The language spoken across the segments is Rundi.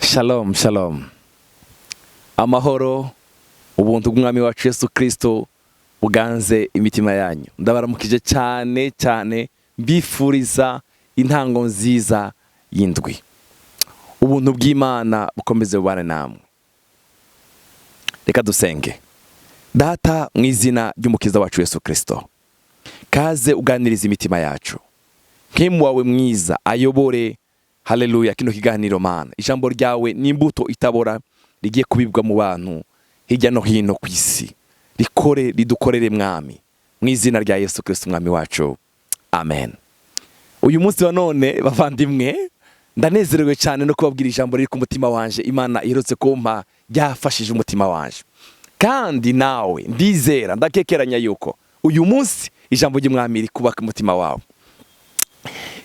Shalom, shalom. Amahoro, ubuntu bw'Umwami wacu Yesu Kristo buganze imitima yanyu. Ndabaramukije cyane cyane, mbifuriza intango nziza y'indwi. Ubuntu bw'Imana bukomeze bubane namwe. Reka dusenge. Data, mu izina ry'Umukiza wacu Yesu Kristo, kaze uganiriza imitima yacu. Mpwemu wawe mwiza ayobore, haleluya, kino kiganiro. Mana, ijambo ryawe ni imbuto itabora rigiye kubibwa mu bantu hirya no hino ku isi. Rikore, ridukorere, Mwami, mu izina rya Yesu Kristo Umwami wacu, amen. Uyu munsi wa none, bavandimwe, ndanezerewe cyane no kubabwira ijambo riri ku mutima wanje, Imana iherutse kumpa, ryafashije umutima wanje. Kandi nawe ndizera, ndakekeranya yuko uyu munsi ijambo ry'Umwami rikubaka umutima wawe.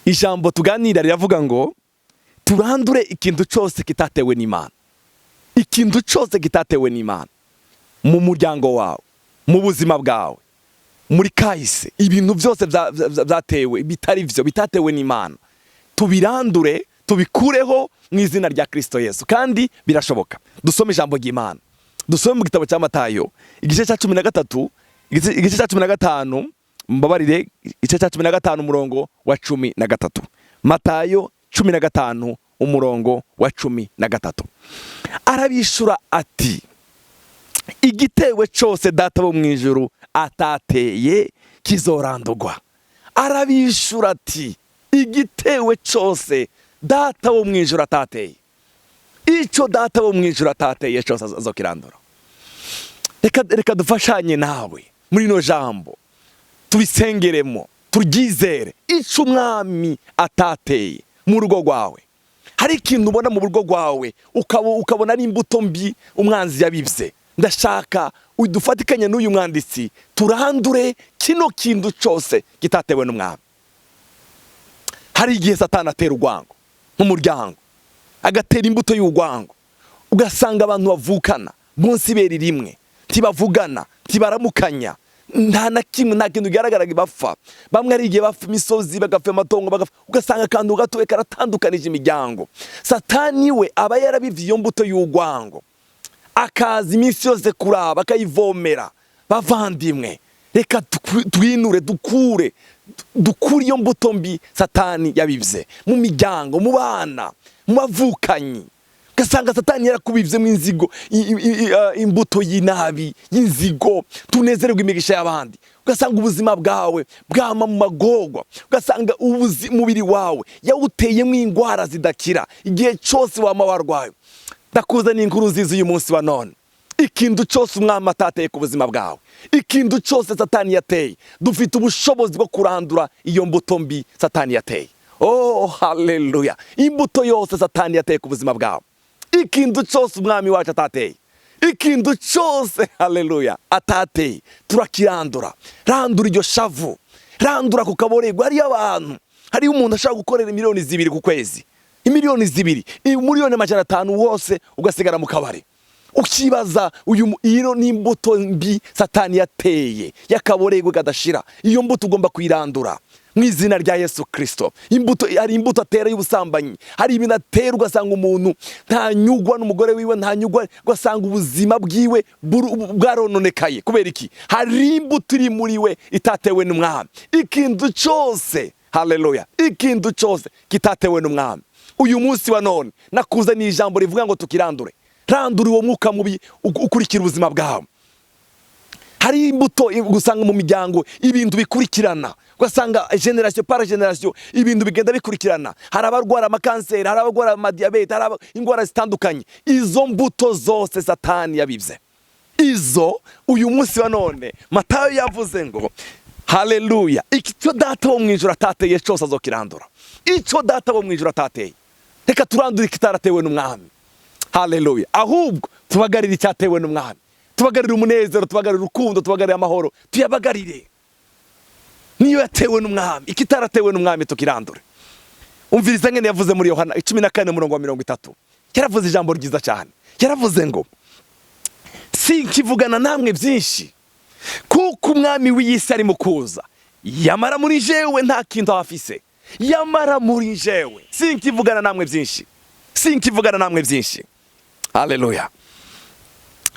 Ijambo tuganira riravuga ngo turandure ikintu cyose kitatewe n'Imana, ikintu cyose kitatewe n'Imana mu muryango wawe, mu buzima bwawe, muri kahise. Ibintu byose byatewe bitari byo, bitatewe n'Imana, tubirandure, tubikureho mu izina rya Kristo Yesu. Kandi birashoboka. Dusome ijambo ry'Imana, dusome mu gitabo cya Matayo, igice cya 13, igice cya 15, mbabarire, igice cya 15, umurongo wa 13. Matayo 15, umurongo wa 13. Arabishura ati: "Igitewe cyose Data wo mu ijuru atateye kizorandurwa." Arabishura ati: "Igitewe cyose Data wo mu ijuru atateye." Icyo Data wo mu ijuru atateye cyose azokirandura. Reka dufashanye nawe muri ino jambo, tubisengeremo, turyizere. Icyo Umwami atateye mu rugo rwawe, hari ikintu ubona mu rugo rwawe ukabona ari imbuto mbi umwanzi yabibye, ndashaka udufatikanye n'uyu mwanditsi, turandure kino kintu cyose kitatewe n'Umwami. Hari igihe Satani atera urwango nk'umuryango, agatera imbuto y'urwango, ugasanga abantu bavukana munsi ibere rimwe ntibavugana, ntibaramukanya, nta na kimwe, nta kintu kigaragara bapfa. Bamwe hari igihe bapfa imisozi, bagapfa amatongo, bagapfa, ugasanga akantu gatoya karatandukanije imiryango. Satani we aba yarabivye iyo mbuto y'urwango, akaza iminsi yose kuraba, akayivomera. Bavandimwe, reka twinure, dukure iyo mbuto mbi Satani yabivye mu miryango, mu bana, mu bavukanyi. Ugasanga Satani yarakubivyemo inzigo, imbuto y'inabi, y'inzigo, tunezererwa imigisha y'abandi. Ugasanga ubuzima bwawe bwama mu magorwa, ugasanga umubiri wawe yawuteyemo indwara zidakira, igihe cyose wama warwaye. Ndakuzaniye inkuru nziza uyu munsi wa none. Ikintu cyose Umwami atateye ku buzima bwawe, ikintu cyose Satani yateye, dufite ubushobozi bwo kurandura iyo mbuto mbi Satani yateye. Oh, haleluya! Imbuto yose Satani yateye ku buzima bwawe, ikintu cyose Umwami wacu atateye, ikintu cyose, haleluya, atateye, turakirandura. Randura iryo shavu, randura ku kaborego. Hariyo abantu, hariyo umuntu ashobora gukorera miliyoni 2 ku kwezi, miliyoni 2, 1,5 miliyoni wose ugasigara mu kabari. Ukibaza uyu iyo ni imbuto mbi Satani yateye y'akaborego kadashira. Iyo mbuto ugomba kuyirandura mu izina rya Yesu Kristo. Imbuto, hari imbuto atera y'ubusambanyi, hari ibintu atera, ugasanga umuntu ntanyugwa n'umugore wiwe, ntanyugwa, ugasanga ubuzima bwiwe bwarononekaye. Kubera iki? Hari imbuto iri muri we itatewe n'Umwami. Ikintu cyose, haleluya, ikintu cyose kitatewe n'Umwami, uyu munsi wa none nakuzaniye ijambo rivuga ngo tukirandure. Randura uwo mwuka mubi ukurikira ubuzima bwawe. Hari imbuto usanga mu miryango, ibintu bikurikirana, ugasanga génération par génération ibintu bigenda bikurikirana. Hari abarwara amakanseri, hari abarwara amadiyabete, hari indwara zitandukanye. Izo mbuto zose Satani yabibye, izo uyu munsi wa none Matayo yavuze ngo, haleluya, icyo Data wo mu ijuru atateye cyose azokirandura. Icyo Data wo mu ijuru atateye, reka turandure ikitaratewe n'Umwami. Haleluya! Ahubwo tubagarire icyatewe n'Umwami, tubagarire umunezero, tubagarire urukundo, tubagarire amahoro, tuyabagarire niyo yatewe n'Umwami. Ikitaratewe n'Umwami tukirandure. Umviriza ngene yavuze muri Yohana 14, umurongo wa 30. Yaravuze ijambo ryiza cyane, yaravuze ngo: "Sinkivugana namwe byinshi, kuko umwami w'iyi si ari mu kuza, yamara muri jewe nta kintu afise." Yamara muri jewe, sinkivugana namwe byinshi, sinkivugana namwe byinshi, kuko umwami w'iyi si ari mu kuza. Sinkivugana namwe byinshi. Haleluya.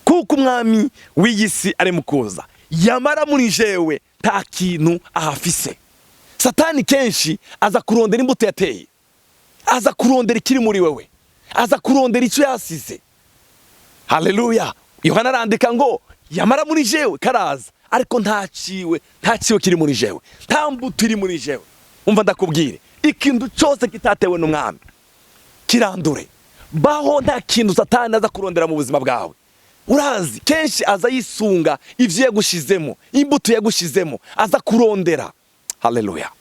Kuko umwami w'iyi si ari mu kuza, yamara muri jewe nta kintu ahafise. Satani kenshi aza kurondera imbuto yateye, aza kurondera ikiri muri wewe, aza kurondera icyo yasize. Haleluya. Yohana arandika ngo yamara muri jewe karaza, ariko ntaciwe, ntaciwe kiri muri jewe, nta mbuto iri muri jewe. Umva ndakubwire, ikintu cyose kitatewe n'umwami kirandure. Baho nta kintu Satani aza kurondera mu buzima bwawe. Urazi kenshi aza yisunga ivyo yagushizemo, imbuto yagushizemo, aza kurondera. Haleluya,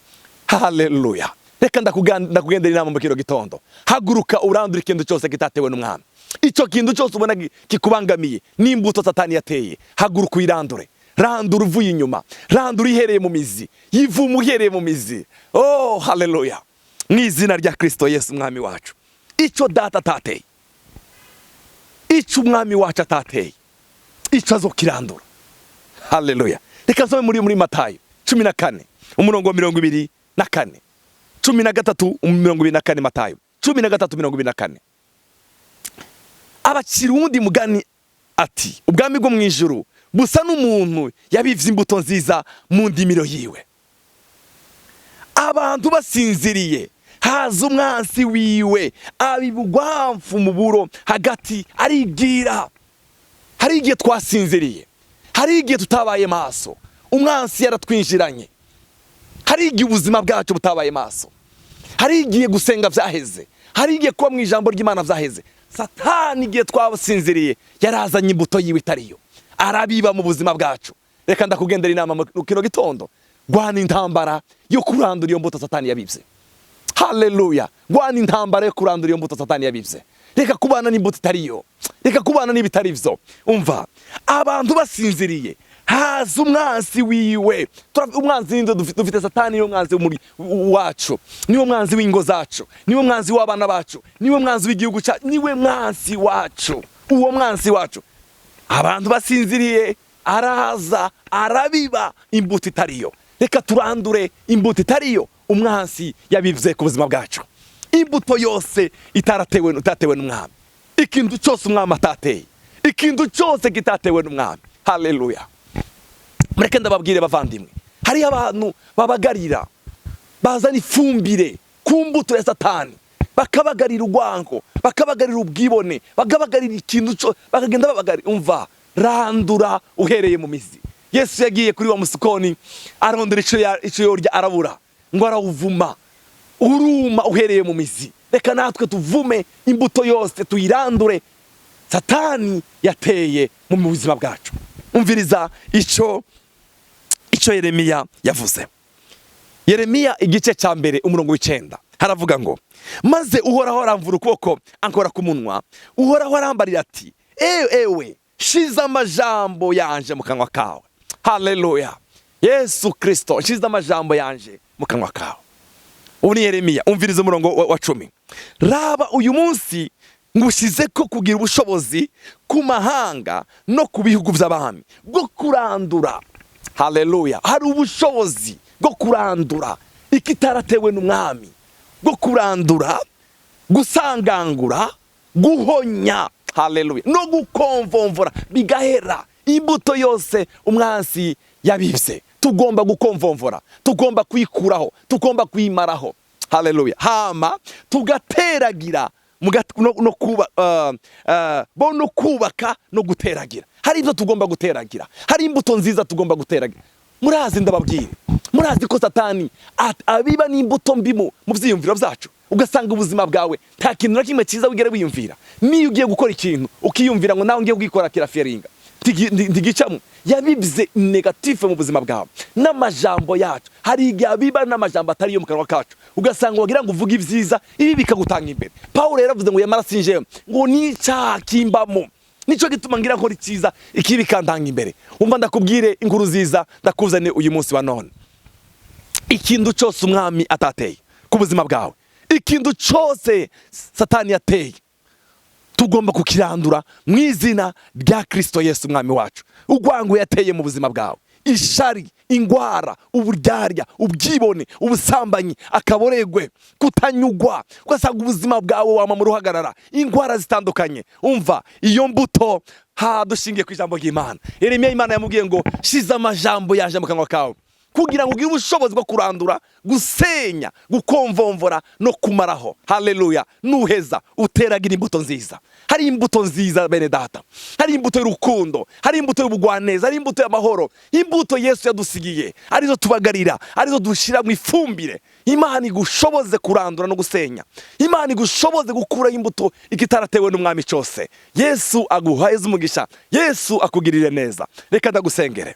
haleluya. Reka ndakugendera inama mu kino gitondo. Haguruka urandura ikintu cyose kitatewe n'umwami. Icyo kintu cyose ubona kikubangamiye n'imbuto Satani yateye, haguruka uyirandure. Randura uvuye inyuma, randura ihereye mu mizi, yivuma uhereye mu mizi. Oh, haleluya, mu izina rya Kristo Yesu umwami wacu. Icyo data atateye, icyo umwami wacu atateye, icyo azokirandura. Haleluya. Reka nsome muri Matayo 14 umurongo wa 24, 13:24. Matayo 13:24. Abacira uwundi mugani ati: "Ubwami bwo mu ijuru busa n'umuntu yabivye imbuto nziza mu ndimiro yiwe. Abantu basinziriye, haza umwansi wiwe, abiba urwamfu mu buro hagati, arigira." Hari igihe twasinziriye, hari igihe tutabaye maso, umwansi yaratwinjiranye. Hari igihe ubuzima bwacu butabaye maso, hari igihe gusenga vyaheze, hari igihe kuba mu ijambo ry'Imana vyaheze. Satani igihe twasinziriye yarazanye imbuto yiwe itariyo, arabiba mu buzima bwacu. Reka ndakugendera inama mu kino gitondo: gwana intambara yo kurandura iyo mbuto Satani yabibye. Haleluya. Gwana intambara yo kurandura iyo mbuto Satani yabibye. Reka kubana n'imbuto itariyo, reka kubana n'ibitari byo. Umva, abantu basinziriye, haza umwansi wiwe. Umwansi ninde dufite? Dufite Satani. Niwe mwanzi wacu, niwe mwanzi w'ingo zacu, niwe mwanzi w'abana bacu, niwe mwanzi w'igihugu cyacu, niwe mwansi wacu. Uwo mwansi wacu, abantu basinziriye, araza arabiba imbuto itariyo. Reka turandure imbuto itariyo umwansi yabivye ku buzima bwacu, imbuto yose itaratewe, itatewe n'umwami, ikintu cyose umwami atateye, ikintu cyose kitatewe n'umwami. Haleluya. Mureke ndababwire bavandimwe, hariyo abantu babagarira, bazana ifumbire ku mbuto ya Satani, bakabagarira urwango, bakabagarira ubwibone, bakabagarira ikintu cyo, bakagenda babagarira. Umva, randura uhereye mu mizi. Yesu yagiye kuri wa musukoni, arondera ico yorya, arabura, ngo arawuvuma, uruma uhereye mu mizi. Reka natwe tuvume imbuto yose, tuyirandure Satani yateye mu buzima bwacu. Umviriza ico Yeremiya yavuze. Yeremiya igice cya 1 umurongo w'9 haravuga ngo: "Maze Uhoraho aramvura ukuboko, ankora ku munwa. Uhoraho arambarira ati: 'Ewe, ewe, shize amajambo yanje mu kanwa kawe.'" Haleluya. Yesu Kristo, shize amajambo yanje mu kanwa kawe. Ubu ni Yeremiya. Umviriza umurongo wa 10: "Raba, uyu munsi ngushize ko kugira ubushobozi ku mahanga no ku bihugu by'abami bwo kurandura." Haleluya. Hari ubushobozi bwo kurandura ikitaratewe n'umwami, bwo kurandura, gusangangura, guhonya, haleluya, no gukomvomvora bigahera. Imbuto yose umwansi yabibye, tugomba gukomvomvora, tugomba kuyikuraho, tugomba kuyimaraho. Haleluya. Hama tugateragira no kuba bo no kubaka no guteragira. Hari ibyo tugomba guteragira, hari imbuto nziza tugomba guteragira. Murazi, ndababwira, murazi ko Satani abiba n'imbuto mbi mu vyiyumviro vyacu, ugasanga ubuzima bwawe nta kintu na kimwe cyiza wigera wiyumvira. Niyo ugiye gukora ikintu, ukiyumvira ngo nawe ngiye kugikora, kiraferinga, ntigicamo. Yabibye négatif mu buzima bwawe. N'amajambo yacu, hari igihe abiba n'amajambo atari yo mu kanwa kacu, ugasanga wagira ngo uvuge ibyiza, ibi bikagutanga imbere. Pawulo yaravuze ngo: "Yamara sinjewe, ngo n'icyaha kimbamo, nico gituma ngira nkora icyiza, ikibi kantanga imbere." Umva ndakubwire inkuru nziza ndakuzaniye uyu munsi wa none: ikintu cyose umwami atateye ku buzima bwawe, ikintu cyose Satani yateye, tugomba kukirandura mu izina rya Kristo Yesu umwami wacu. Urwango yateye mu buzima bwawe, Ishari, ingwara, uburyarya, ubwibone, ubusambanyi, akaboregwe, kutanyugwa, ugasanga ubuzima bwawe wama mu ruhagarara, ingwara zitandukanye. Umva iyo mbuto, ha dushingiye ku ijambo ry'Imana. Yeremiya, Imana yamubwiye ngo: "Shize amajambo yaje mu kanwa kawe kugira ngo ugire ubushobozi bwo kurandura, gusenya, gukomvomvora no kumaraho." Haleluya! Nuheza uteragira imbuto nziza. Hari imbuto nziza, bene data, hari imbuto y'urukundo, hari imbuto y'ubugwaneza, hari imbuto y'amahoro, imbuto Yesu yadusigiye, arizo tubagarira, arizo dushyira mu ifumbire. Imana igushoboze kurandura no gusenya. Imana igushoboze gukuraho imbuto ikitaratewe n'Umwami cyose. Yesu aguhaye umugisha, Yesu akugirire neza. Reka ndagusengere.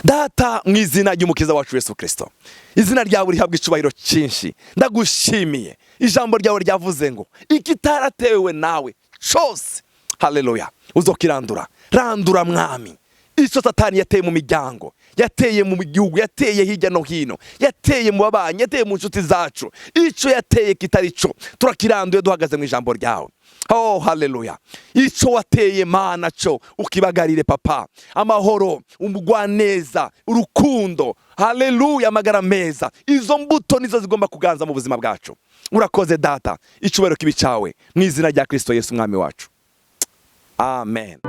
Data, mu izina ry'Umukiza wacu Yesu Kirisito, izina ryawe rihabwa icubahiro cyinshi. Ndagushimiye ijambo ryawe ryavuze ngo ikitaratewe nawe cyose, haleluya, uzokirandura. Randura, Mwami, icyo Satani yateye mu miryango, yateye mu gihugu, yateye hirya no hino, yateye mu babanyi, yateye mu nshuti zacu. Icyo yateye kitari cyo turakiranduye duhagaze mu ijambo ryawe. Oh, haleluya! Icyo wateye, Mana, cyo ukibagarire, Papa. Amahoro, umugwaneza, urukundo, haleluya, amagara meza, izo mbuto nizo zigomba kuganza mu buzima bwacu. Urakoze, Data. Icyubahiro kibi cyawe, mu izina rya Kristo Yesu Umwami wacu, amen.